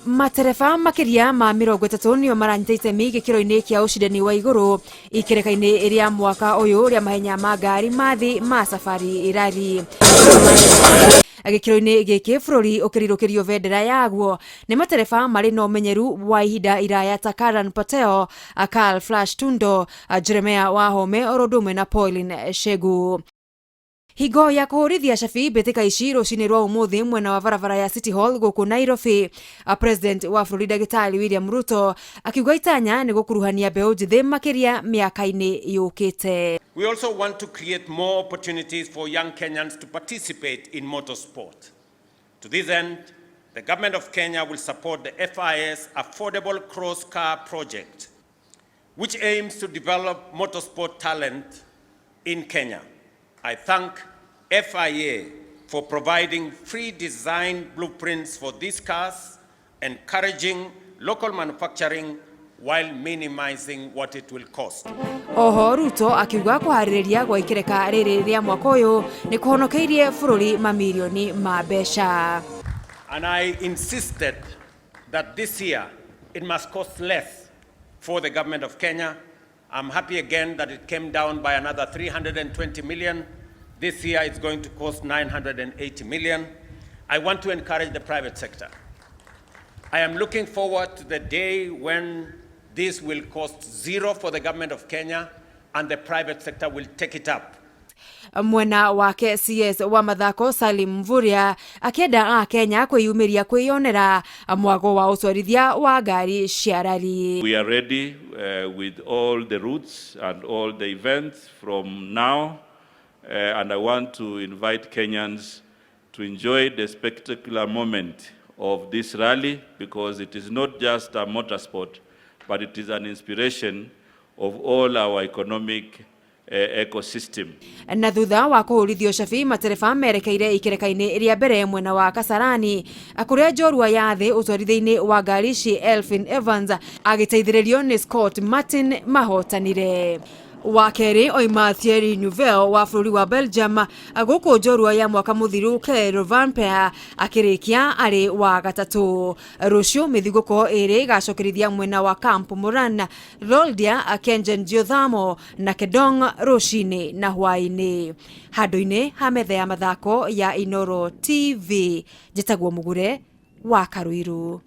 Matereba makĩria ma 30 nĩo maranyita itemi gĩkĩro-inĩ kĩa ũcindani wa igũrũ ikereka-inĩ rĩa mwaka ũyũ rĩa mahenya ma ngari ma thĩ ma Safari Rally. Gĩkĩro-inĩ gĩkĩ bũrũri ũkĩrirũkĩrio bendera yaguo nĩ matereba marĩ na ũmenyeru wa ihinda iraya ta Karan Patel, Carl Flash Tundo, Jeremiah Wahome oro ũndũ ũmwe na Pauline Shegu. Hingo ya kũhũrithia cabi mbĩtĩka ici rũcinĩ rwa ũmũthĩ mwena wa barabara ya City Hall gũkũ Nairobi, President wa bũrũri Ndagĩtarĩ William Ruto akiuga itanya nĩ gũkuruhania mbeũ njĩthĩ makĩria mĩaka-inĩ yũkĩte. We also want to create more opportunities for young Kenyans to participate in motorsport. To this end, the government of Kenya will support the FIS Affordable Cross Car Project, which aims to develop motorsport talent in Kenya. I thank FIA for providing free design blueprints for these cars, encouraging local manufacturing while minimizing what it will cost. Oho Ruto akiuga kũharĩrĩria gwa ikereka rĩrĩ rĩa mwaka ũyũ nĩ kũhonokeirie bũrũri mamirioni ma mbeca. And I insisted that this year it must cost less for the government of Kenya. I'm happy again that it came down by another 320 million. This year it's going to cost 980 million. I want to encourage the private sector. I am looking forward to the day when this will cost zero for the government of Kenya and the private sector will take it up. Mwena wake CS wa mathako Salim Mvurya akĩenda Akenya kwĩyumĩria kwĩyonera mwago wa ũtwarithia wa ngari cia rally. We are ready with all the routes and all the events from now, and I want to invite Kenyans to enjoy the spectacular moment of this rally, because it is not just a motorsport, but it is an inspiration of all our economic ecosystem. Na thutha wa kũhũrithio cabi, matereba merekeire ikereka-inĩ rĩa mbere mwena wa Kasarani, kũrĩa njorua ya thĩ ũtwarithia-inĩ wa ngari ici Elfyn Evans agĩteithĩrĩrio nĩ Scott Martin mahotanire. Wa kerĩ oima Thierry Neuville wa bũrũri wa Belgium, gũkũ njorua ya mwaka mũthiru Kalle Rovanperä akĩrĩkia arĩ wa gatatũ. Rũciũ mĩthigũko ĩrĩ ĩgacokerithia mwena wa Camp Moran, Loldia, Kengen Geothermal na Kedong rũcinĩ na hwaĩ-inĩ. Handũ-inĩ ha metha ya mathako ya Inooro TV, njĩtagwo Mũgure wa Karũirũ.